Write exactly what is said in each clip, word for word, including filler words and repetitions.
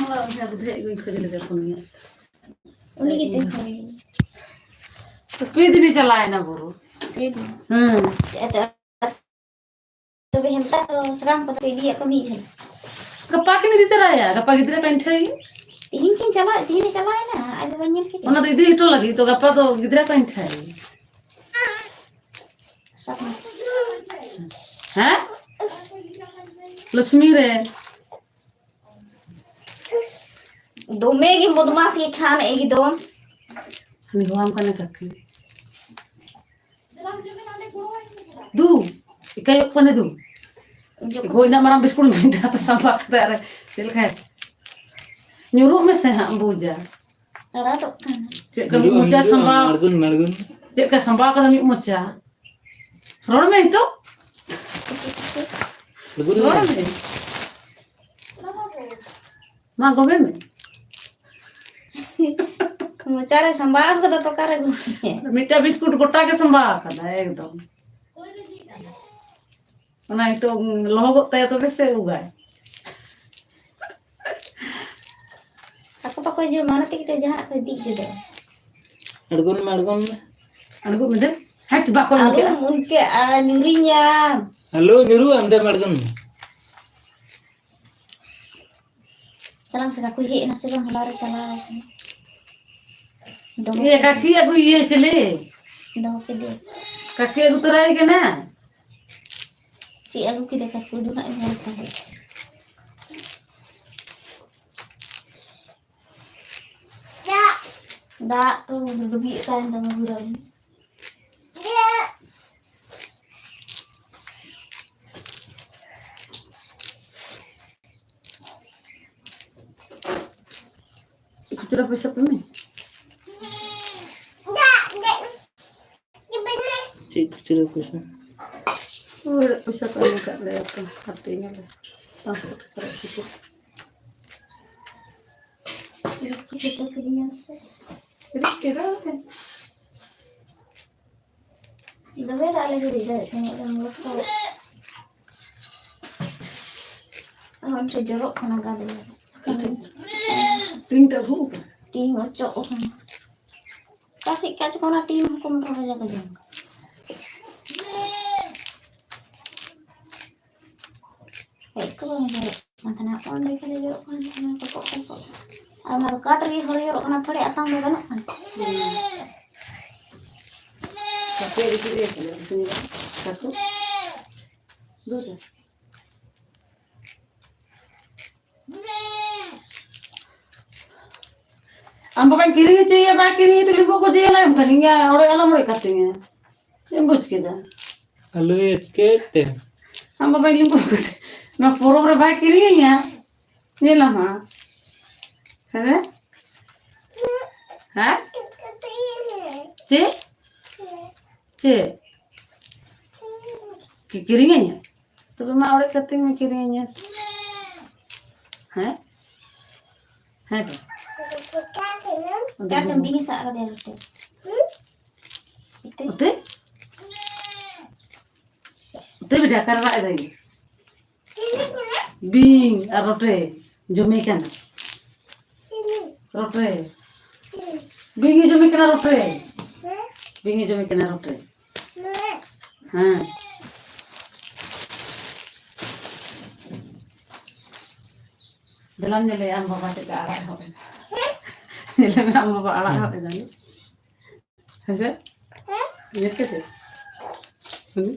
ᱵᱩᱫᱷᱤᱭᱟᱜ ᱜᱤᱧ ᱠᱷᱚᱡ ᱞᱮᱫᱮ ᱠᱚ ᱱᱤᱭᱟᱹ᱾ ᱩᱱᱤ ᱜᱮ ᱛᱮ ᱠᱷᱚᱡ᱾ ᱯᱮ ᱫᱤᱱᱮ ᱪᱟᱞᱟᱣᱮᱱᱟ ᱵᱩᱨᱩ᱾ ᱯᱮ ᱫᱤᱱ? ᱦᱮᱸ᱾ ᱮᱛᱮ ᱛᱚᱵᱮ ᱦᱮᱱᱛᱟ ᱫᱚ ᱥᱟᱠᱟᱢ ᱠᱚᱫᱚ ᱯᱮ ᱤᱫᱤᱭᱟᱫ ᱠᱚ ᱢᱤᱫ ᱜᱷᱟᱹᱲᱤᱡ? ᱜᱟᱯᱟ ᱠᱤᱱ ᱤᱫᱤ ᱛᱚᱨᱟᱭᱟ, ᱜᱟᱯᱟ ᱜᱤᱫᱽᱨᱟᱹ ᱯᱟᱭᱴᱷᱟᱹᱭ᱾ ᱛᱤᱦᱤᱧ ᱠᱤᱱ ᱪᱟᱞᱟᱜ, ᱛᱤᱦᱤᱧ ᱮ ᱪᱟᱞᱟᱣᱮᱱᱟ, ᱟᱡ ᱵᱟᱵᱟ ᱧᱮᱞ ᱠᱮᱫᱮ᱾ ᱚᱱᱟ ᱫᱚ ᱤᱫᱤ ᱦᱚᱴᱚ ᱞᱟᱹᱜᱤᱫ ᱛᱚ, ᱜᱟᱯᱟ ᱫᱚ ᱜᱤᱫᱽᱨᱟᱹ ᱯᱟᱭᱴᱷᱟᱹᱭ᱾ ᱥᱟᱵ ᱢᱮᱥᱮ᱾ ᱦᱮᱸ? ᱞᱚᱪᱷᱢᱤ ᱨᱮ᱾ ᱫᱚᱢᱮ ᱜᱮ ᱵᱚᱫᱢᱟᱥ ᱜᱮ ᱠᱷᱟᱱ ᱮᱠᱫᱚᱢ᱾ ᱦᱟᱹᱱᱤ ᱦᱚᱦᱚᱣᱟᱢ ᱠᱟᱱᱟ ᱠᱟᱹᱠᱤ᱾ ᱫᱩ, ᱪᱤᱠᱟᱹᱭᱚᱜ ᱠᱟᱱᱟ ᱫᱩ? ᱡᱚᱠᱷᱚᱱ ᱦᱳᱭ, ᱤᱱᱟᱹᱜ ᱢᱟᱨᱟᱝ ᱵᱤᱥᱠᱩᱴ ᱢᱮᱱᱟᱜ ᱛᱟᱢᱟ ᱥᱟᱢᱵᱟ ᱠᱟᱛᱮ ᱟᱨ ᱪᱮᱫ ᱞᱮᱠᱟ? ᱧᱩᱨᱩᱜ ᱢᱮᱥᱮ ᱦᱟᱸᱜ, ᱵᱩᱡᱟ᱾ ᱟᱲᱟᱜᱚᱜ ᱠᱟᱱᱟ᱾ ᱪᱮᱫ ᱞᱮᱠᱟ ᱧᱩᱨᱩᱜ ᱟᱢ, ᱢᱚᱪᱟ ᱧᱩᱨᱩᱜ ᱟᱢ, ᱥᱟᱢᱵᱟ? ᱟᱬᱜᱚᱱ ᱢᱮ, ᱟᱬᱜᱚᱱ ᱢᱮ᱾ ᱪᱮᱫ ᱞᱮᱠᱟ ᱥᱟᱢᱵᱟ ᱠᱟᱫᱟ ᱢᱤᱫ ᱢᱚᱪᱟ? ᱨᱚᱲ ᱢᱮ ᱱᱤᱛᱚᱜ᱾ ᱟᱬᱜᱚᱱ ᱢᱮ᱾ ᱨᱚᱲ ᱢᱮ᱾ ᱢᱟ ᱜᱚᱵᱮ ᱢᱮ᱾ ᱢᱚᱪᱟᱨᱮ ᱥᱟᱢᱵᱟᱣ ᱠᱟᱫᱟ ᱛᱚ ᱚᱠᱟᱨᱮ ᱜᱚᱵᱮ? ᱢᱤᱫᱴᱟᱝ ᱵᱤᱥᱠᱩᱴ ᱜᱚᱴᱟ ᱜᱮ ᱥᱟᱢᱵᱟᱣ ᱠᱟᱫᱟ ᱮᱠᱫᱚᱢ᱾ ᱚᱱᱟ ᱱᱤᱛᱚᱜ ᱞᱚᱦᱚᱜᱚᱜ ᱛᱟᱭᱟ ᱛᱚᱵᱮ ᱥᱮ ᱩᱵᱟᱭ᱾ ᱟᱠᱚ ᱵᱟᱠᱚ ᱦᱤᱡᱩᱜᱼᱟ, ᱢᱟᱱᱚᱛᱤ ᱠᱟᱛᱮ ᱡᱟᱦᱟᱱᱟᱜ ᱠᱚ ᱤᱫᱤ ᱠᱮᱫᱟ᱾ ᱟᱬᱜᱚᱱ ᱢᱮ, ᱟᱬᱜᱚᱱ ᱢᱮ᱾ ᱟᱬᱜᱚᱱ ᱢᱮ ᱫᱮ᱾ ᱦᱮᱸ, ᱵᱟᱠᱚ ᱮᱢ ᱠᱮᱫᱟ᱾ ᱟᱞᱚᱢ ᱩᱱᱠᱮᱜᱼᱟ, ᱧᱩᱨᱤᱧᱟᱢ᱾ ᱦᱮᱞᱳ, ᱧᱩᱨᱩᱜ ᱟᱢ, ᱫᱮᱢ ᱟᱬᱜᱚᱱ ᱢᱮ᱾ ᱪᱟᱞᱟᱣ ᱥᱮ ᱠᱟᱠᱩᱭ ᱦᱮᱡ ᱮᱱᱟ ᱥᱮ ᱵᱟᱝ? ᱦᱚᱞᱟ ᱨᱮ ᱪᱟᱞᱟᱣ ᱟᱠᱟᱱᱟ᱾ ᱫᱚᱦᱚ ᱤᱭᱟᱹ, ᱠᱮᱫᱮ᱾ ᱠᱟᱹᱠᱤ ᱟᱹᱜᱩ, ᱤᱭᱟᱹ ᱪᱤᱞᱤ? ᱫᱚᱦᱚ ᱠᱮᱫᱮ᱾ ᱠᱟᱹᱠᱤ ᱟᱹᱜᱩ ᱛᱚᱨᱟᱭ ᱠᱟᱱᱟ᱾ ᱪᱮᱫ ᱟᱹᱜᱩ ᱠᱮᱫᱟ ᱠᱟᱠᱩ? ᱫᱩ ᱱᱟᱜ ᱧᱮᱞ ᱛᱟᱦᱮᱸᱫ᱾ ᱫᱟᱜ ᱠᱚ ᱰᱩᱵᱤᱭᱮᱫ ᱛᱟᱦᱮᱱ ᱫᱚ ᱵᱟᱹᱦᱩ ᱨᱟᱱᱤ᱾ ᱠᱷᱩᱪᱨᱟᱹ ᱯᱚᱭᱥᱟ ᱠᱚ ᱮᱢᱟᱹᱧ? ᱪᱮᱫ ᱠᱷᱩᱪᱨᱟᱹ ᱯᱚᱭᱥᱟ? ᱦᱚᱲ ᱯᱚᱭᱥᱟ ᱠᱚ ᱮᱢ ᱟᱠᱟᱫ ᱞᱮᱭᱟ ᱛᱚ, ᱦᱟᱯᱮ ᱧᱮᱞᱟ᱾ ᱯᱟᱸᱪᱥᱚ ᱴᱟᱠᱟ ᱨᱮᱭᱟᱜ ᱠᱷᱩᱪᱨᱟᱹ᱾ ᱨᱤᱫ ᱠᱮᱫᱟ ᱯᱮ᱾ ᱫᱚᱢᱮ ᱫᱟᱜ ᱞᱮ ᱦᱤᱨᱤᱡ ᱫᱟᱲᱮᱭᱟᱜ ᱠᱟᱱᱟ, ᱮᱠᱫᱚᱢ ᱞᱚᱥᱚᱫ᱾ ᱟᱨ ᱚᱱᱛᱮ ᱡᱚᱨᱚᱜ ᱠᱟᱱᱟ ᱜᱟᱰᱮ᱾ ᱴᱤᱱ ᱴᱟᱜ ᱵᱷᱩᱜ ᱠᱟᱱᱟ᱾ ᱴᱤᱱ ᱚᱪᱚᱜ ᱠᱟᱱᱟ᱾ ᱚᱠᱟ ᱥᱮᱫ ᱠᱟᱜ ᱪᱚ ᱚᱱᱟ ᱴᱤᱱ ᱦᱚᱸᱠᱚ ᱢᱚᱴᱟ ᱵᱟᱡᱟ ᱠᱚ ᱡᱚᱢ᱾ ᱦᱮᱡ ᱠᱚ ᱵᱟᱝ ᱡᱚᱨᱚᱜ ᱠᱟᱱ ᱛᱟᱦᱮᱱᱟ, ᱚᱸᱰᱮ ᱠᱷᱟᱹᱞᱤ ᱡᱚᱨᱚᱜ ᱠᱟᱱ ᱛᱟᱦᱮᱱᱟ, ᱴᱚᱯᱚᱜ ᱴᱚᱯᱚᱜ᱾ ᱟᱨ ᱚᱱᱟ ᱫᱚ ᱠᱟᱸᱛ ᱨᱮᱜᱮ ᱦᱚᱲ ᱡᱚᱨᱚᱜ ᱠᱟᱱᱟ, ᱛᱷᱚᱲᱮ ᱟᱛᱟᱝ ᱫᱚ ᱜᱟᱱᱚᱜ ᱠᱟᱱᱟ᱾ ᱦᱟᱯᱮ, ᱤᱫᱤ ᱨᱮ ᱠᱟᱱᱟ, ᱤᱫᱤ ᱨᱮ᱾ ᱦᱟᱹᱠᱩ᱾ ᱫᱩ ᱨᱮ᱾ ᱟᱢ ᱵᱟᱵᱟᱧ ᱠᱤᱨᱤᱧ ᱦᱚᱪᱚᱭᱮᱭᱟ, ᱵᱟᱭ ᱠᱤᱨᱤᱧ ᱦᱚᱪᱚ, ᱞᱤᱵᱩ ᱠᱚ ᱡᱮᱞ ᱮᱢ ᱠᱟᱹᱱᱟᱹᱧᱟ, ᱚᱲᱮᱡ ᱟᱞᱚᱢ ᱚᱲᱮᱡ ᱠᱟᱹᱛᱤᱧᱟ᱾ ᱪᱮᱫ ᱮᱢ ᱵᱩᱡᱽ ᱠᱮᱫᱟ? ᱟᱞᱚᱭ ᱪᱤᱠᱟᱹᱭᱮᱫ ᱛᱮ? ᱟᱢ ᱵᱟᱵᱟᱧ ᱞᱤᱵᱩ ᱠᱚ ᱡᱮ-, ᱱᱚᱣᱟ ᱯᱚᱨᱚᱵᱽ ᱨᱮ ᱵᱟᱭ ᱠᱤᱨᱤᱧ ᱟᱹᱧᱟ, ᱧᱮᱞᱟᱢ ᱦᱟᱸᱜ᱾ ᱦᱮᱸ ᱥᱮ? ᱦᱮᱸ? ᱪᱮᱫ? ᱪᱮᱫ? ᱠᱤ-, ᱠᱤᱨᱤᱧᱟᱹᱧᱟ? ᱛᱚᱵᱮ ᱢᱟ ᱚᱲᱮᱡ ᱠᱟᱹᱛᱤᱧ ᱢᱮ, ᱠᱤᱨᱤᱧᱟᱹᱧᱟ᱾ ᱦᱮᱸ? ᱦᱮᱸ ᱛᱚ᱾ ᱚᱠᱟ ᱴᱷᱮᱱ ᱵᱤᱧ ᱥᱟᱵ ᱠᱟᱫᱮᱭᱟ ᱢᱤᱫᱴᱮᱱ? ᱩᱛᱮ? ᱩᱛᱮ ᱵᱮᱴᱟ, ᱠᱟᱨᱵᱟᱜ ᱮᱫᱟᱭ᱾ ᱵᱤᱧ ᱟᱨ ᱨᱚᱴᱮ ᱡᱚᱢᱮ ᱠᱟᱱᱟ᱾ ᱨᱚᱴᱮ᱾ ᱵᱤᱧ ᱮ ᱡᱚᱢᱮ ᱠᱟᱱᱟ, ᱨᱚᱴᱮ᱾ ᱵᱤᱧ ᱮ ᱡᱚᱢᱮ ᱠᱟᱱᱟ, ᱨᱚᱴᱮ᱾ ᱦᱮᱸ᱾ ᱫᱮᱞᱟᱢ ᱧᱮᱞᱮᱭᱟ ᱟᱢ ᱵᱟᱵᱟ ᱪᱮᱫ ᱞᱮᱠᱟ ᱟᱲᱟᱜ ᱦᱚᱫ ᱮᱫᱟ᱾ ᱧᱮᱞᱮ ᱢᱮ ᱟᱢ ᱵᱟᱵᱟ ᱟᱲᱟᱜ ᱦᱚᱫ ᱮᱫᱟ᱾ ᱦᱮᱸ ᱥᱮ? ᱧᱮᱞ ᱯᱮ ᱥᱮ᱾ ᱦᱩᱸ᱾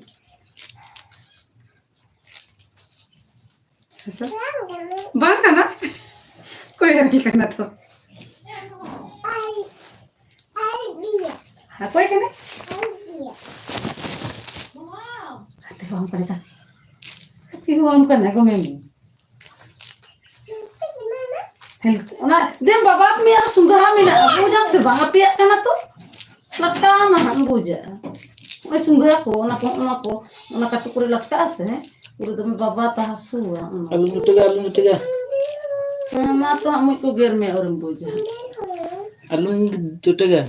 ᱦᱮᱸ ᱥᱮ? ᱵᱟᱝ ᱠᱟᱱᱟ᱾ ᱚᱠᱚᱭ ᱮᱨᱮᱞ ᱠᱟᱱᱟ ᱛᱚ? ᱚᱠᱚᱭ ᱠᱟᱱᱟ? ᱦᱟᱛᱮ ᱦᱚᱸ ᱠᱟᱱᱟ᱾ ᱦᱟᱛᱮ ᱦᱚᱸ ᱠᱟᱱᱟ, ᱜᱚᱢᱮ ᱢᱮ᱾ ᱦᱮᱞ-, ᱚᱱᱟ ᱫᱮ ᱵᱟᱵᱟ ᱢᱮ ᱟᱨ ᱥᱩᱸᱫᱷᱟᱨᱟ ᱢᱮᱱᱟᱜᱼᱟ, ᱵᱩᱡᱟᱢ ᱥᱮ ᱵᱟᱝ? ᱟᱯᱮᱭᱟᱜ ᱠᱟᱱᱟ ᱛᱚ? ᱞᱟᱴᱠᱟᱣ ᱱᱟᱦᱟᱜ ᱮᱢ ᱵᱩᱡᱟ᱾ ᱱᱚᱜᱼᱚᱭ ᱥᱩᱸᱫᱷᱟᱹ ᱠᱚ, ᱚᱱᱟ ᱠᱚ, ᱚᱱᱟ ᱠᱚ, ᱚᱱᱟ ᱠᱟᱹᱴᱩᱵ ᱠᱚᱨᱮ ᱞᱟᱴᱠᱟᱜᱼᱟ ᱥᱮ, ᱯᱩᱨᱟᱹ ᱫᱚᱢᱮ ᱵᱟᱵᱟ ᱛᱟ ᱦᱟᱹᱥᱩᱣᱟ ᱚᱱᱟ᱾ ᱟᱞᱚᱢ ᱡᱚᱴᱮᱜᱟ, ᱟᱞᱚᱢ ᱡᱚᱴᱮᱜᱟ᱾ ᱦᱮᱸ, ᱢᱟ ᱛᱚ ᱦᱟᱸᱜ ᱢᱩᱡ ᱠᱚ ᱜᱮᱨ ᱢᱮ, ᱟᱨᱮᱢ ᱵᱩᱡᱟ᱾ ᱟᱞᱚᱢ ᱡᱚᱴᱮᱜᱟ᱾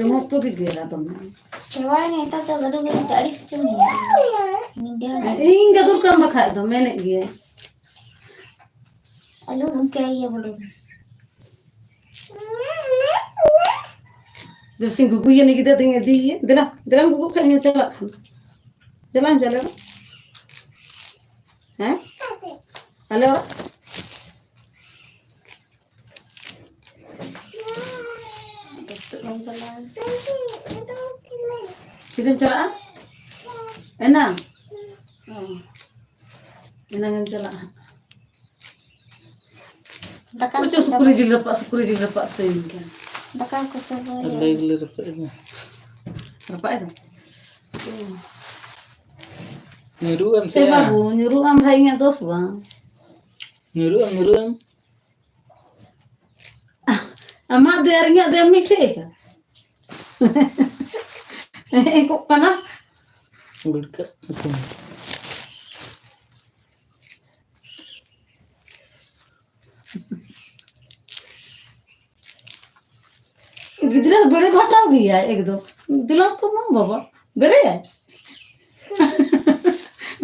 ᱢᱩᱡ ᱠᱚ ᱜᱮ ᱜᱮᱨᱟ ᱫᱚᱢᱮ᱾ ᱦᱮᱣᱟᱭ ᱱᱮᱛᱟᱨ ᱫᱚ ᱜᱟᱹᱫᱩᱨ ᱜᱟᱹᱫᱩᱨ ᱛᱮ ᱟᱹᱲᱤᱥ ᱦᱚᱪᱚ ᱢᱮᱭᱟ᱾ ᱧᱤᱫᱟᱹ᱾ ᱤᱧ ᱜᱟᱹᱫᱩᱨ ᱠᱟᱱ ᱵᱟᱠᱷᱟᱡ ᱫᱚ, ᱢᱮᱱᱮᱫ ᱜᱮᱭᱟᱹᱧ᱾ ᱟᱞᱚ ᱜᱚᱢᱠᱮ ᱤᱭᱟᱹ ᱵᱚᱞᱮ᱾ ᱫᱮᱵ ᱥᱤᱝ ᱜᱩᱜᱩᱭᱮᱱ ᱜᱤᱫᱽᱨᱟᱹ ᱫᱚᱧ ᱤᱫᱤᱭᱮᱭᱟ᱾ ᱫᱮᱞᱟ, ᱫᱮᱞᱟᱢ ᱜᱩᱜᱩ ᱠᱷᱟᱡ ᱤᱧ ᱪᱟᱞᱟᱜ ᱠᱷᱟᱱ᱾ ᱪᱟᱞᱟᱜ ᱟᱢ ᱟᱞᱮ ᱚᱲᱟᱜ? ᱦᱮᱸ? ᱟᱞᱮ ᱚᱲᱟᱜ? ᱛᱤᱨᱮᱢ ᱪᱟᱞᱟᱜᱼᱟ? ᱮᱱᱟᱝ? ᱚ᱾ ᱮᱱᱟᱝ ᱮᱢ ᱪᱟᱞᱟᱜᱼᱟ ᱦᱟᱸᱜ᱾ ᱫᱟᱠᱟ ᱚᱪᱚ ᱠᱚ ᱥᱩᱠᱨᱤ ᱪᱟᱵᱟ᱾ ᱡᱤᱞ ᱨᱟᱯᱟᱜ, ᱥᱩᱠᱨᱤ ᱡᱤᱞ ᱨᱟᱯᱟᱜ ᱥᱟᱹᱭᱤᱧ ᱠᱟᱱ᱾ ᱫᱟᱠᱟ ᱠᱚ ᱪᱟᱵᱟᱭᱟ᱾ ᱟᱞᱮ ᱜᱮᱞᱮ ᱨᱟᱯᱟᱜ ᱮᱫᱟ᱾ ᱨᱟᱯᱟᱜ ᱮᱫᱟ? ᱧᱩᱨᱩᱜ ᱟᱢ ᱥᱮ ᱥᱮ ᱵᱟᱝ? ᱵᱟᱹᱵᱩ, ᱧᱩᱨᱩᱜ ᱟᱢ ᱵᱷᱟᱭ, ᱤᱧᱟᱹᱜ ᱫᱳᱥ ᱵᱟᱝ᱾ ᱧᱩᱨᱩᱜ ᱟᱢ, ᱧᱩᱨᱩᱜ ᱟᱢ᱾ ᱟᱢᱟᱜ ᱫᱮᱭᱟ ᱨᱮ ᱤᱧᱟᱹᱜ ᱫᱮᱭᱟ ᱢᱤᱫᱴᱷᱮᱡ ᱟᱠᱟᱱ᱾ ᱦᱮᱸ, ᱠᱚᱜ ᱠᱟᱱᱟ᱾ ᱵᱷᱤᱲᱠᱟᱹᱜ ᱢᱮᱥᱮ᱾ ᱜᱤᱫᱽᱨᱟᱹ ᱫᱚ ᱵᱮᱲᱮ ᱵᱷᱟᱴᱟᱣ ᱜᱮᱭᱟᱭ ᱮᱠᱫᱚᱢ᱾ ᱫᱮᱞᱟ ᱛᱚ ᱢᱟ ᱵᱟᱵᱟ, ᱵᱮᱨᱮᱭᱟᱭ᱾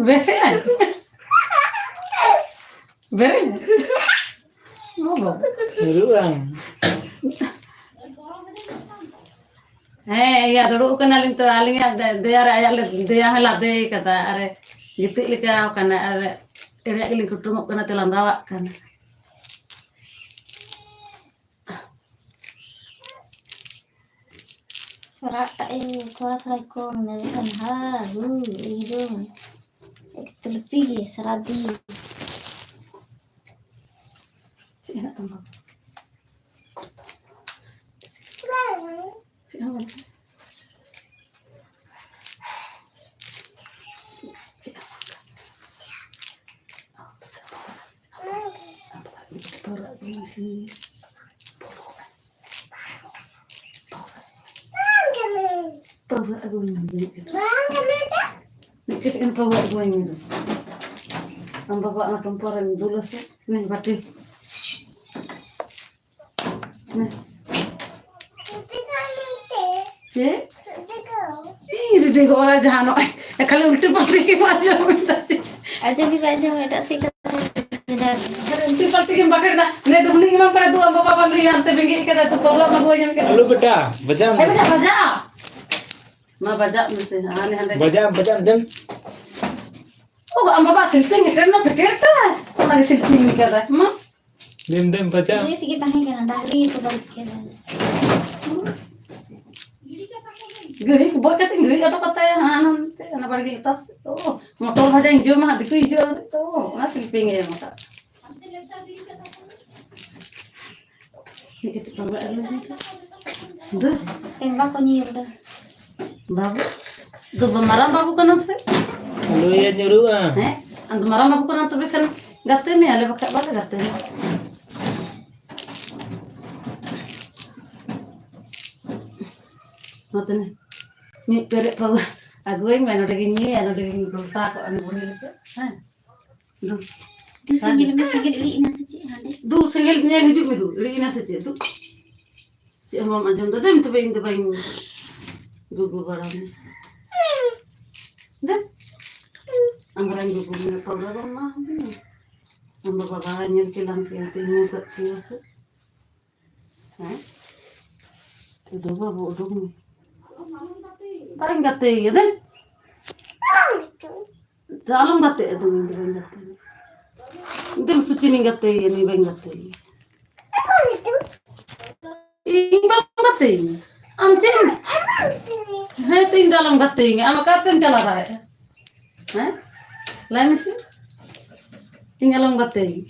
ᱵᱮᱨᱮᱭᱟᱭ᱾ ᱵᱮᱨᱮᱭᱟᱭ᱾ ᱢᱟ ᱵᱟᱵᱟ᱾ ᱧᱩᱨᱩᱜ ᱟᱢ᱾ ᱦᱮᱸ, ᱤᱭᱟᱹ, ᱫᱩᱲᱩᱵ ᱠᱟᱱᱟᱞᱤᱧ ᱛᱚ, ᱟᱹᱞᱤᱧᱟᱜ ᱫᱮ-, ᱫᱮᱭᱟ ᱨᱮ ᱟᱭᱟᱜ ᱞᱮ-, ᱫᱮᱭᱟ ᱦᱚᱸ ᱞᱟᱫᱮ ᱠᱟᱫᱟ᱾ ᱟᱨ ᱜᱤᱛᱤᱡ ᱞᱮᱠᱟ ᱠᱟᱱᱟ, ᱟᱨ ᱮᱲᱮᱭᱟᱜ ᱜᱮᱞᱤᱧ ᱠᱩᱴᱩᱢᱚᱜ ᱠᱟᱱᱟ ᱛᱚ, ᱞᱟᱸᱫᱟᱣᱟᱜ ᱠᱟᱱᱟ᱾ ᱨᱟᱜ ᱴᱟᱜ ᱮ ᱛᱷᱚᱲᱟ ᱛᱷᱚᱲᱟᱭ ᱠᱚᱢ ᱧᱚᱜ ᱠᱷᱟᱱ ᱦᱟ ᱦᱩ ᱮᱠᱫᱚᱢ ᱮᱠ ᱛᱩᱞᱯᱤ ᱜᱮ ᱥᱟᱨᱟᱫᱤᱱ᱾ ᱪᱮᱫ ᱦᱮᱱᱟᱜ ᱛᱟᱢᱟ? ᱪᱮᱫ ᱦᱚᱸ ᱵᱟᱹᱱᱩᱜ᱾ ᱪᱮᱫ ᱦᱚᱸ ᱵᱟᱹᱱᱩᱜ᱾ ᱯᱟᱹᱣᱨᱟᱹ ᱟᱹᱜᱩᱭ ᱢᱮ ᱥᱮ᱾ ᱯᱟᱹᱣᱨᱟᱹ ᱟᱹᱜᱩᱭ ᱢᱮ, ᱢᱤᱫ ᱠᱟᱹᱴᱤᱡ᱾ ᱢᱤᱫ ᱠᱟᱹᱴᱤᱡ ᱜᱟᱱ ᱯᱟᱹᱣᱨᱟᱹ ᱟᱹᱜᱩᱭ ᱢᱮ᱾ ᱟᱢ ᱵᱟᱵᱟ ᱚᱱᱟ ᱴᱚᱢᱯᱚᱨ ᱨᱮ ᱫᱩᱞ ᱟᱥᱮ᱾ ᱱᱮ ᱵᱟᱹᱴᱤ᱾ ᱱᱮ᱾ ᱪᱮᱫ? ᱤᱧ ᱨᱤᱰᱤ ᱜᱚᱜᱼᱟ ᱡᱟᱦᱟᱸ ᱱᱚᱜᱼᱚᱭ ᱠᱷᱟᱹᱞᱤ ᱩᱞᱴᱟᱹ ᱯᱟᱞᱴᱟ ᱜᱮᱢ ᱟᱸᱡᱚᱢ ᱮᱫᱟ᱾ ᱟᱸᱡᱚᱢ ᱜᱮ ᱵᱟᱭ ᱟᱸᱡᱚᱢ, ᱮᱴᱟᱜ ᱥᱮᱫ ᱠᱟᱛᱷᱟ᱾ ᱩᱞᱴᱤ ᱯᱟᱞᱴᱤ ᱜᱮᱢ ᱵᱟᱠᱷᱮᱲ ᱮᱫᱟ᱾ ᱱᱮ ᱰᱩᱵᱞᱤ ᱜᱮ ᱵᱟᱢ ᱵᱟᱲᱟᱭᱟ, ᱫᱩ ᱟᱢ ᱵᱟᱵᱟ ᱵᱟᱝ ᱞᱟᱹᱭᱟ, ᱦᱟᱱᱛᱮ ᱵᱮᱸᱜᱮᱫ ᱠᱟᱫᱟ, ᱛᱚ ᱯᱟᱹᱣᱨᱟᱹ ᱚᱱᱟ ᱵᱟᱹᱧ ᱧᱟᱢ ᱠᱮᱫᱟ᱾ ᱟᱞᱚ ᱵᱮᱴᱟ, ᱵᱟᱡᱟᱣ ᱮ ᱢᱮ᱾ ᱵᱮᱴᱟ, ᱵᱟᱡᱟᱣ᱾ ᱢᱟ ᱵᱟᱡᱟᱜ ᱢᱮᱥᱮ, ᱦᱟᱱᱮ ᱦᱟᱸᱰᱮ᱾ ᱵᱟᱡᱟᱣ, ᱵᱟᱡᱟᱣ ᱫᱮᱱ᱾ ᱳ, ᱟᱢ ᱵᱟᱵᱟ ᱥᱤᱞᱯᱤᱧ ᱦᱮᱴᱮᱨ ᱨᱮᱱᱟᱜ ᱯᱮᱠᱮᱴ ᱛᱟᱭ, ᱚᱱᱟ ᱜᱮ ᱥᱤᱞᱯᱤᱧ ᱠᱟᱫᱟ᱾ ᱢᱟ᱾ ᱫᱮᱱ, ᱫᱮᱱ, ᱵᱟᱡᱟᱣ᱾ ᱵᱮᱥ ᱜᱮ ᱛᱟᱦᱮᱸ ᱠᱟᱱᱟ, ᱰᱟᱝᱨᱤ ᱜᱮᱠᱚ ᱵᱟᱹᱲᱤᱡ ᱠᱮᱫᱟ᱾ ᱜᱤᱲᱤ ᱵᱚᱡ ᱠᱟᱛᱮ ᱜᱤᱲᱤ ᱠᱟᱛᱮ ᱠᱟᱛᱮ ᱦᱟᱱᱟ ᱱᱚᱱᱛᱮ, ᱚᱱᱟ ᱵᱟᱲᱜᱮ ᱞᱟᱛᱟᱨ ᱥᱮᱫ ᱛᱚ᱾ ᱢᱚᱴᱚᱨ ᱵᱷᱟᱡᱟᱧ ᱡᱚᱢᱟ, ᱦᱟᱸᱜ ᱫᱤᱠᱩᱭ ᱡᱚᱢ ᱛᱚ, ᱚᱱᱟ ᱥᱤᱞᱯᱤᱧ ᱮ ᱮᱢ ᱟᱠᱟᱫ᱾ ᱢᱤᱫ ᱠᱟᱹᱴᱤᱡ ᱯᱟᱞᱮ ᱟᱹᱜᱩ ᱞᱮᱠᱷᱟᱱ ᱫᱩ᱾ ᱮᱢ ᱵᱟᱠᱚ ᱧᱮᱞ ᱫᱟ᱾ ᱵᱟᱹᱵᱩ, ᱫᱩ ᱢᱟᱨᱟᱝ ᱵᱟᱹᱵᱩ ᱠᱟᱱᱟᱢ ᱥᱮ? ᱞᱩᱭᱮ ᱧᱩᱨᱩᱜᱼᱟ᱾ ᱦᱮᱸ, ᱟᱢ ᱫᱚ ᱢᱟᱨᱟᱝ ᱵᱟᱹᱵᱩ ᱠᱟᱱᱟᱢ, ᱛᱚᱵᱮ ᱠᱷᱟᱱ ᱜᱟᱛᱮ ᱢᱮ, ᱟᱞᱮ ᱵᱟᱠᱷᱟᱡ ᱵᱟᱞᱮ ᱜᱟᱛᱮ ᱢᱮ᱾ ᱱᱚᱛᱮ ᱱᱮ, ᱢᱤᱫ ᱯᱮᱨᱮᱡ ᱯᱟᱹᱣᱨᱟᱹ ᱟᱹᱜᱩᱣᱟᱹᱧ ᱢᱮ, ᱱᱚᱰᱮ ᱜᱤᱧ ᱧᱩᱭᱟ, ᱱᱚᱰᱮ ᱜᱤᱧ ᱜᱷᱚᱞᱴᱟᱣ ᱠᱚᱜᱼᱟ, ᱱᱩᱭ ᱵᱩᱲᱦᱤ ᱞᱮᱠᱟ᱾ ᱦᱮᱸ᱾ ᱫᱩ᱾ ᱫᱩ, ᱥᱮᱸᱜᱮᱞ ᱢᱮ, ᱥᱮᱸᱜᱮᱞ ᱤᱲᱤᱡ ᱮᱱᱟ ᱥᱮ ᱪᱮᱫ ᱦᱟᱸᱰᱮ? ᱫᱩ, ᱥᱮᱸᱜᱮᱞ ᱧᱮᱞ ᱦᱤᱡᱩᱜ ᱢᱮ ᱫᱩ, ᱤᱲᱤᱡ ᱮᱱᱟ ᱥᱮ ᱪᱮᱫ ᱫᱩ? ᱪᱮᱫ ᱦᱚᱸ ᱵᱟᱢ ᱟᱸᱡᱚᱢ ᱫᱟ? ᱫᱮᱱ ᱛᱚᱵᱮ ᱤᱧ ᱫᱚ ᱵᱟᱹᱧ ᱜᱩᱜᱩ ᱵᱟᱲᱟ ᱢᱮ᱾ ᱫᱮᱱ᱾ ᱟᱢ ᱵᱟᱲᱟᱧ ᱜᱩᱜᱩ ᱢᱮ, ᱯᱟᱣᱨᱟᱹ ᱵᱟᱢ ᱮᱢᱟ ᱦᱟᱫᱤᱧᱟ᱾ ᱟᱢ ᱵᱟᱵᱟ ᱵᱟᱲᱟᱭ ᱧᱮᱞ ᱠᱮᱞᱟᱢ ᱠᱮᱭᱟ, ᱛᱮ ᱧᱩ ᱠᱟᱜ ᱠᱮᱭᱟ ᱥᱮ᱾ ᱦᱮᱸ? ᱛᱮ ᱫᱩ ᱵᱟᱹᱵᱩ ᱩᱰᱩᱠ ᱢᱮ᱾ ᱵᱟᱹᱧ ᱜᱟᱛᱮᱭᱟ, ᱫᱮᱱ᱾ ᱛᱚ ᱟᱞᱚᱢ ᱜᱟᱛᱮᱜᱼᱟ, ᱫᱩ ᱤᱧ ᱫᱚ ᱵᱟᱹᱧ ᱜᱟᱛᱮᱜᱼᱟ᱾ ᱫᱩᱞ ᱥᱩᱪᱤᱱᱤᱧ ᱜᱟᱛᱮᱭᱟ, ᱱᱩᱭ ᱵᱟᱹᱧ ᱜᱟᱛᱮᱭᱟ᱾ ᱤᱧ ᱵᱟᱢ ᱜᱟᱛᱮᱭᱤᱧᱟ? ᱟᱢ ᱪᱮᱫ ᱮᱢ, ᱦᱮᱸ, ᱛᱚ ᱤᱧ ᱫᱚ ᱟᱞᱚᱢ ᱜᱟᱛᱮᱭᱤᱧᱟ᱾ ᱟᱢ ᱚᱠᱟᱛᱮᱢ ᱪᱟᱞᱟᱣ ᱫᱟᱲᱮᱭᱟᱜᱼᱟ? ᱦᱮᱸ? ᱞᱟᱹᱭ ᱢᱮᱥᱮ᱾ ᱤᱧ ᱟᱞᱚᱢ ᱜᱟᱛᱮᱭᱤᱧᱟ᱾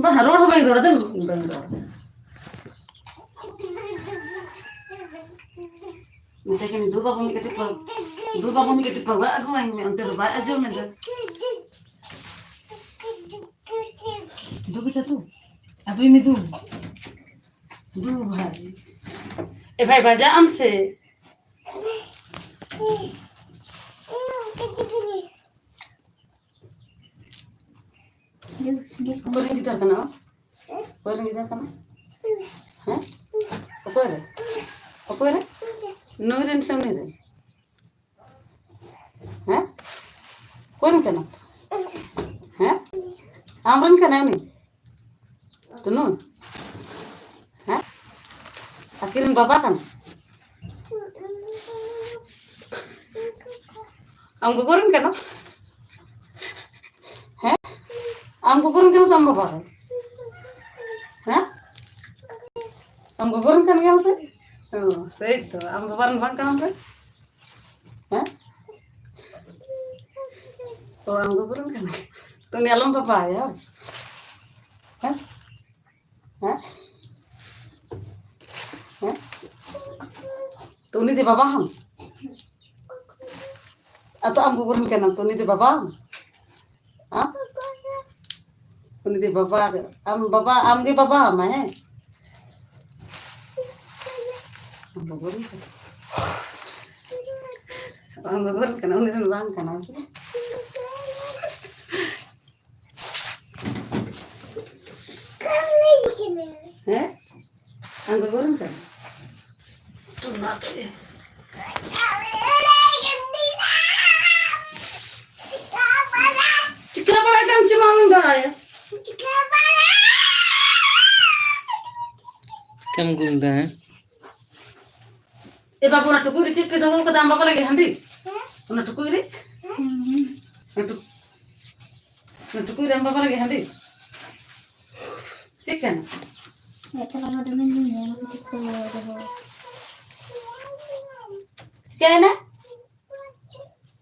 ᱵᱟᱝ, ᱨᱚᱲ ᱦᱚᱸ ᱵᱟᱹᱧ ᱨᱚᱲᱟ, ᱫᱮᱱ ᱵᱟᱹᱧ ᱨᱚᱲᱟ᱾ ᱢᱮᱛᱟᱭ ᱠᱟᱹᱱᱟᱹᱧ, "ᱫᱩ ᱵᱟᱹᱵᱩ ᱢᱤᱫ ᱠᱟᱹᱴᱤᱡ ᱯᱟᱹᱣ-, ᱫᱩ ᱵᱟᱹᱵᱩ ᱢᱤᱫ ᱠᱟᱹᱴᱤᱡ ᱯᱟᱹᱣᱨᱟᱹ ᱟᱹᱜᱩᱣᱟᱹᱧ ᱢᱮ", ᱚᱱᱛᱮ ᱫᱚ ᱵᱟᱭ ᱟᱸᱡᱚᱢ ᱮᱫᱟ᱾ ᱫᱩ ᱵᱮᱴᱟ ᱫᱩ, ᱟᱹᱜᱩᱭ ᱢᱮ ᱫᱩ᱾ ᱫᱩ ᱵᱷᱟᱭ᱾ ᱮ ᱵᱷᱟᱭ, ᱵᱟᱡᱟᱜ ᱟᱢ ᱥᱮ? ᱫᱩ, ᱥᱮᱸᱜᱮᱞ ᱠᱚ᱾ ᱚᱠᱚᱭ ᱨᱮᱱ ᱜᱤᱫᱟᱹᱨ ᱠᱟᱱᱟ? ᱚᱠᱚᱭ ᱨᱮᱱ ᱜᱤᱫᱟᱹᱨ ᱠᱟᱱᱟ? ᱦᱮᱸ? ᱚᱠᱚᱭ ᱨᱮ? ᱚᱠᱚᱭ ᱨᱮ? ᱱᱩᱭ ᱨᱮᱱ ᱥᱮ ᱩᱱᱤ ᱨᱮᱱ? ᱦᱮᱸ? ᱨᱮᱱ ᱠᱟᱱᱟ? ᱦᱮᱸ? ᱟᱢ ᱨᱮᱱ ᱠᱟᱱᱟᱭ ᱩᱱᱤ? ᱛᱩᱱᱩ? ᱦᱮᱸ? ᱟᱹᱠᱤᱱ ᱨᱮᱱ ᱵᱟᱵᱟ ᱠᱟᱱᱟ? ᱟᱢ ᱜᱚᱜᱚ ᱨᱮᱱ ᱠᱟᱱᱟ? ᱦᱮᱸ? ᱟᱢ ᱜᱚᱜᱚ ᱨᱮᱱ ᱠᱟᱱᱟ ᱥᱮ ᱟᱢ ᱵᱟᱵᱟ ᱨᱮᱱ? ᱦᱮᱸ? ᱟᱢ ᱜᱚᱜᱚ ᱨᱮᱱ ᱠᱟᱱ ᱜᱮᱭᱟᱢ ᱥᱮ? ᱚ, ᱥᱮᱭ ᱛᱚ, ᱟᱢ ᱵᱟᱵᱟ ᱨᱮᱱ ᱵᱟᱝ ᱠᱟᱱᱟᱢ ᱥᱮ? ᱦᱮᱸ? ᱚ, ᱟᱢ ᱜᱚᱜᱚ ᱨᱮᱱ ᱠᱟᱱ ᱜᱮᱭᱟᱢ᱾ ᱛᱚ, ᱩᱱᱤ ᱟᱞᱚᱢ ᱵᱟᱵᱟᱭᱟ᱾ ᱦᱮᱸ? ᱦᱮᱸ? ᱦᱮᱸ? ᱛᱚ, ᱩᱱᱤ ᱫᱚ ᱵᱟᱵᱟ ᱦᱟᱢ? ᱟᱫᱚ ᱟᱢ ᱜᱚᱜᱚ ᱨᱮᱱ ᱠᱟᱱᱟᱢ, ᱛᱚ, ᱩᱱᱤ ᱫᱚ ᱵᱟᱵᱟ ᱦᱟᱢ? ᱟᱢ? ᱩᱱᱤ ᱫᱚ ᱵᱟᱵᱟ, ᱟᱢ ᱵᱟᱵᱟ, ᱟᱢ ᱜᱮ ᱵᱟᱵᱟ ᱟᱢᱟᱭ, ᱦᱮᱸ? ᱟᱢ ᱜᱚᱜᱚ ᱨᱮᱱ ᱠᱟᱱᱟ᱾ ᱟᱢ ᱜᱚᱜᱚ ᱨᱮᱱ ᱠᱟᱱᱟ, ᱩᱱᱤ ᱨᱮᱱ ᱵᱟᱝ ᱠᱟᱱᱟ, ᱥᱮ? ᱦᱮᱸ? ᱟᱢ ᱜᱚᱜᱚ ᱨᱮᱱ ᱠᱟᱱᱟ? ᱚᱱᱟᱛᱮ᱾ ᱪᱤᱠᱟᱹ ᱵᱟᱲᱟᱭ ᱠᱟᱱ ᱪᱚ ᱢᱟᱢᱤᱧ ᱵᱟᱲᱟᱭᱟ᱾ ᱪᱤᱠᱟᱹᱢ ᱜᱩᱞ ᱫᱟ, ᱦᱮᱸ? ᱮ ᱵᱟᱹᱵᱩ, ᱚᱱᱟ ᱴᱩᱠᱩᱡ ᱨᱮ ᱪᱮᱫ ᱯᱮ ᱫᱚᱦᱚ ᱠᱟᱫᱟ ᱟᱢ ᱵᱟᱵᱟ ᱞᱟᱹᱜᱤᱫ ᱦᱟᱺᱰᱤ? ᱚᱱᱟ ᱴᱩᱠᱩᱡ ᱨᱮ? ᱚᱱᱟ ᱴᱩ-, ᱚᱱᱟ ᱴᱩᱠᱩᱡ ᱨᱮ ᱟᱢ ᱵᱟᱵᱟ ᱞᱟᱹᱜᱤᱫ ᱦᱟᱺᱰᱤ? ᱪᱮᱫ ᱠᱟᱱᱟ? ᱮᱠᱞᱟ ᱢᱟ ᱫᱚᱢᱮ ᱧᱩᱭᱟ, ᱪᱮᱫ ᱠᱚ ᱫᱚᱦᱚ? ᱪᱤᱠᱟᱹᱭᱮᱱᱟ?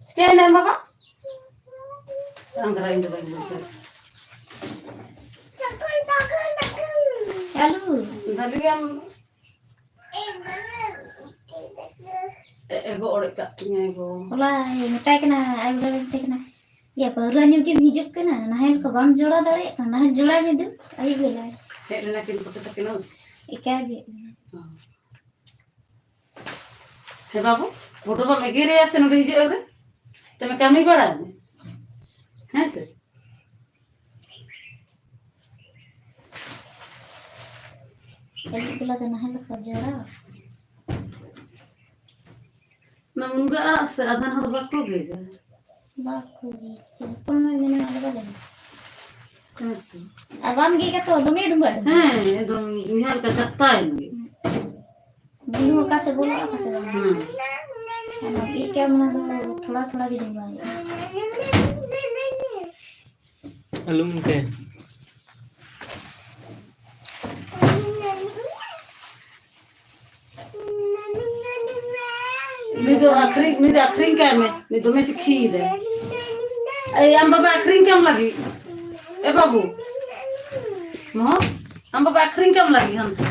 ᱪᱤᱠᱟᱹᱭᱮᱱᱟ ᱮᱢ ᱵᱟᱵᱟ? ᱟᱝᱜᱽᱨᱟ ᱤᱧ ᱫᱚ ᱵᱟᱹᱧ ᱵᱩᱡᱷᱟᱹᱣ᱾ ᱪᱟᱞᱩ᱾ ᱵᱷᱟᱹᱞᱤ ᱜᱮᱢ ᱮ-, ᱮᱜᱳ ᱚᱲᱮᱡ ᱠᱟᱜ ᱛᱤᱧᱟᱹ ᱮᱜᱳ᱾ ᱦᱚᱞᱟ ᱢᱮᱛᱟᱭ ᱠᱟᱱᱟ, ᱟᱭᱳ ᱵᱟᱵᱟ ᱢᱮᱛᱟᱭ ᱠᱟᱱᱟ, "ᱭᱟ, ᱯᱟᱹᱣᱨᱟᱹ ᱧᱩ ᱜᱮᱢ ᱦᱤᱡᱩᱜ ᱠᱟᱱᱟ, ᱱᱟᱦᱮᱞ ᱠᱚ ᱵᱟᱢ ᱡᱚᱲᱟᱣ ᱫᱟᱲᱮᱭᱟᱜ ᱠᱟᱱᱟ, ᱱᱟᱦᱮᱞ ᱡᱚᱲᱟᱣ ᱢᱮ ᱫᱩ, ᱟᱹᱭᱩᱵ ᱵᱮᱞᱟ᱾" ᱦᱮᱡ ᱞᱮᱱᱟ ᱠᱤᱱ ᱯᱚᱴᱮ ᱛᱟᱹᱠᱤᱱ ᱦᱚᱸ? ᱮᱠᱟ ᱜᱮ᱾ ᱦᱚᱸ᱾ ᱦᱮᱸ ᱵᱟᱹᱵᱩ, ᱵᱷᱳᱴ ᱵᱟᱢ ᱮᱜᱮᱨᱮᱭᱟ ᱥᱮ ᱱᱚᱰᱮ ᱦᱤᱡᱩᱜ ᱟᱭ ᱨᱮ? ᱛᱚᱵᱮ ᱠᱟᱹᱢᱤ ᱵᱟᱲᱟᱭ ᱢᱮ᱾ ᱦᱮᱸ ᱥᱮ? ᱟᱹᱭᱩᱵ ᱵᱮᱞᱟ ᱫᱚ ᱱᱟᱦᱮᱞ ᱫᱚᱠᱚ ᱡᱚᱲᱟᱣᱟ? ᱚᱱᱟ ᱢᱩᱱᱜᱟᱹ ᱟᱲᱟᱜ ᱥᱮ ᱟᱫᱷᱟᱱ ᱦᱚᱲ ᱵᱟᱠᱚ ᱜᱮᱫᱟ᱾ ᱵᱟᱠᱚ ᱜᱮᱫ ᱠᱮᱫᱟ᱾ ᱦᱚᱯᱚᱱ ᱢᱟᱭ ᱢᱮᱱᱟ ᱟᱞᱮ ᱵᱟᱞᱮ ᱜᱮᱫ᱾ ᱦᱮᱸ ᱛᱚ᱾ ᱟᱨ ᱵᱟᱢ ᱜᱮᱫ ᱠᱟᱛᱮ ᱫᱚᱢᱮ ᱰᱩᱢᱵᱟᱹᱜ ᱰᱩᱢᱵᱟᱹᱜ᱾ ᱦᱮᱸ, ᱮᱠᱫᱚᱢ ᱩᱭᱦᱟᱹᱨ ᱞᱮᱠᱟ ᱪᱟᱯᱴᱟᱭᱮᱱ ᱜᱮ᱾ ᱵᱩᱞᱩ ᱚᱠᱟ ᱥᱮᱫ ᱵᱚᱞᱚᱜᱼᱟ, ᱚᱠᱟ ᱥᱮᱫ ᱵᱟᱝ᱾ ᱦᱮᱸ᱾ ᱟᱨ ᱵᱟᱢ ᱜᱮᱫ ᱠᱟᱜ ᱚᱱᱟ ᱫᱚ ᱛᱷᱚᱲᱟ ᱛᱷᱚᱲᱟ ᱜᱮ ᱰᱩᱢᱵᱟᱹᱜ ᱦᱩᱭᱩᱜᱼᱟ᱾ ᱟᱞᱚᱢ ᱚᱱᱠᱟᱭᱟ᱾ ᱱᱩᱭ ᱫᱚ ᱟᱹᱠᱷᱨᱤᱧ, ᱱᱩᱭ ᱫᱚ ᱟᱹᱠᱷᱨᱤᱧ ᱠᱟᱭ ᱢᱮ, ᱱᱩᱭ ᱫᱚᱢᱮ ᱥᱤᱠᱷᱤᱭᱮᱫᱟᱭ᱾ ᱮᱭ, ᱟᱢ ᱵᱟᱵᱟ ᱟᱹᱠᱷᱨᱤᱧ ᱠᱟᱢ ᱞᱟᱹᱜᱤᱫ? ᱮ ᱵᱟᱹᱵᱩ, ᱢᱚᱦᱚ, ᱟᱢ ᱵᱟᱵᱟ ᱟᱹᱠᱷᱨᱤᱧ ᱠᱟᱢ ᱞᱟᱹᱜᱤᱫ ᱦᱟᱱᱛᱮ?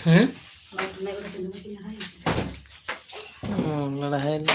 ᱦᱮᱸ? ᱚ, ᱞᱟᱲᱦᱟᱭ ᱞᱟᱹᱜᱤᱫ᱾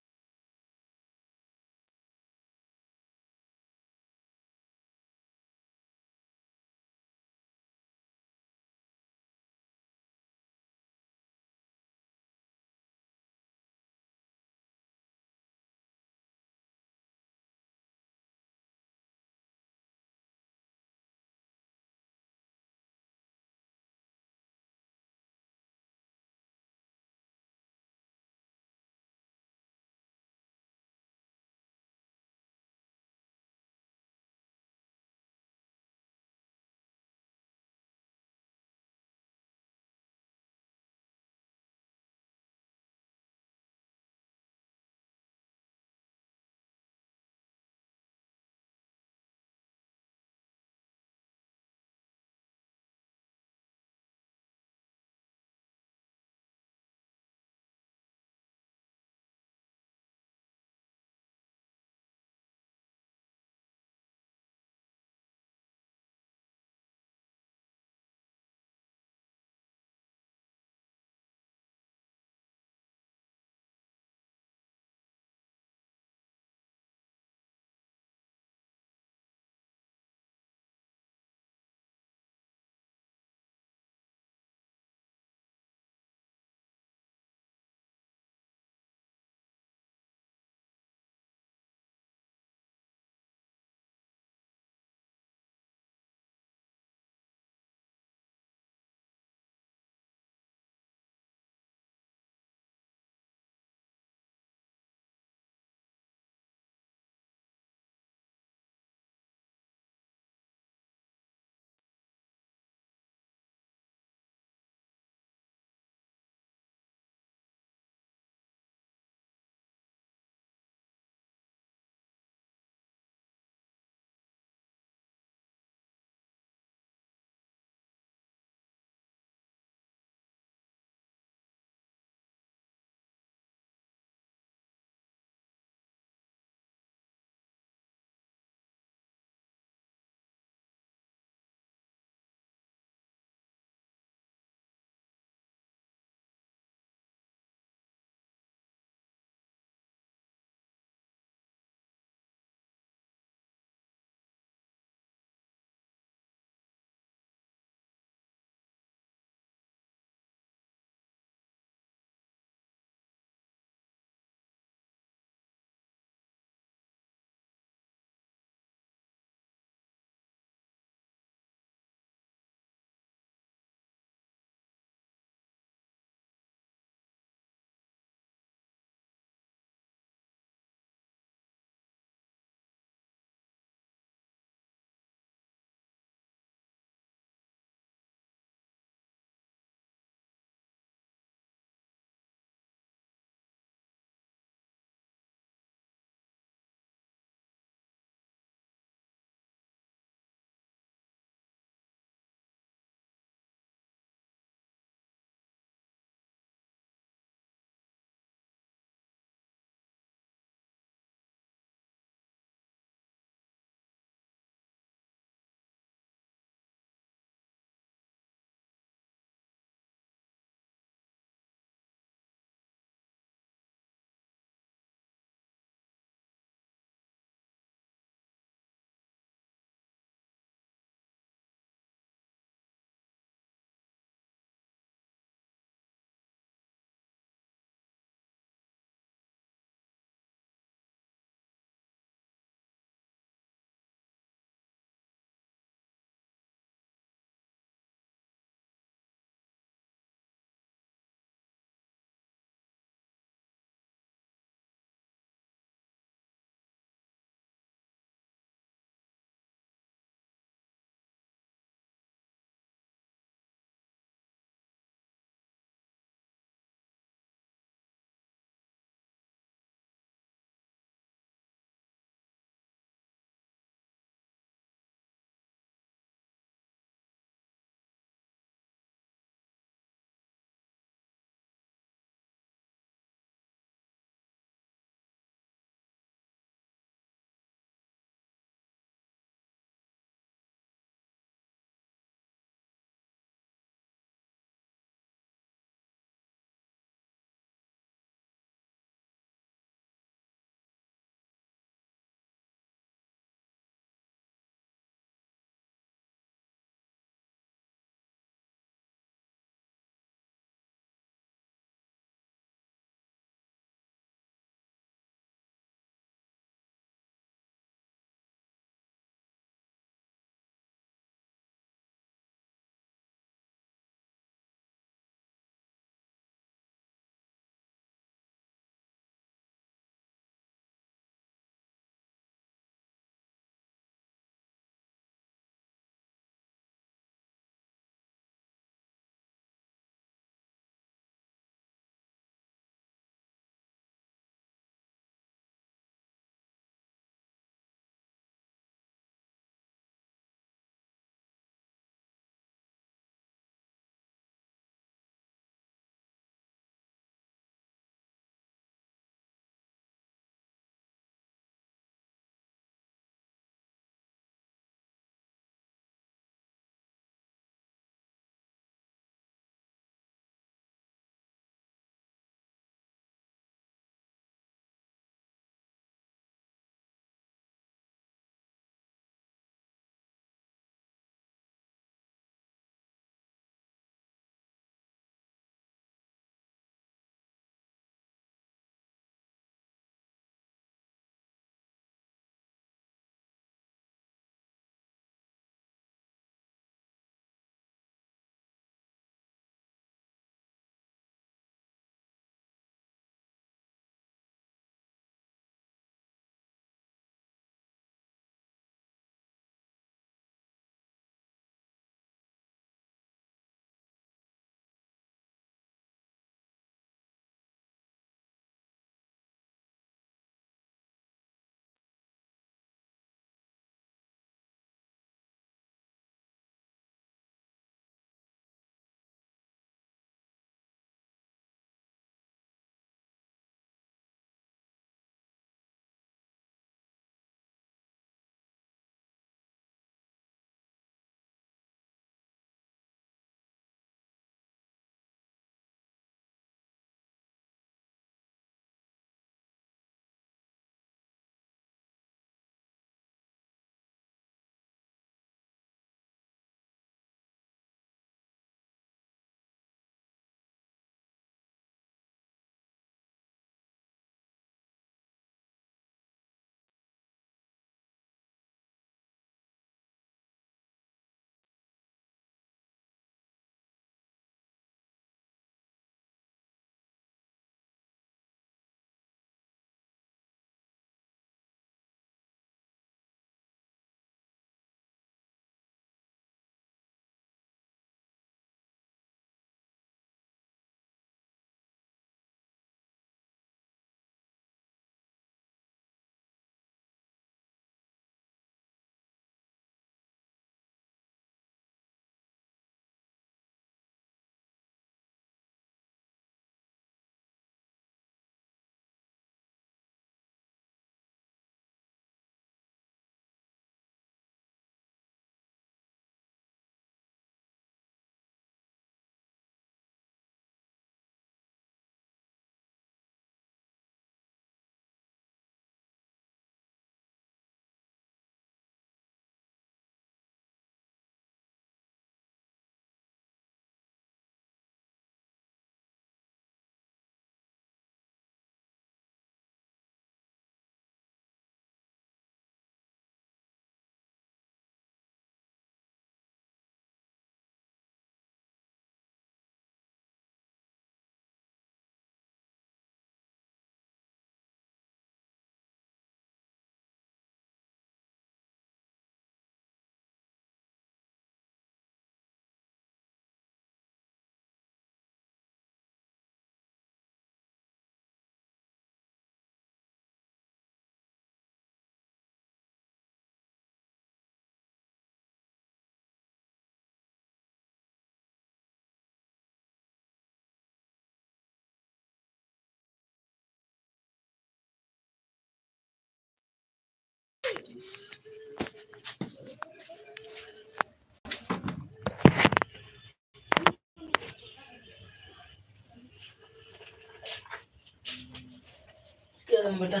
ᱪᱤᱠᱟᱹᱭ ᱫᱟᱢ ᱵᱮᱴᱟ?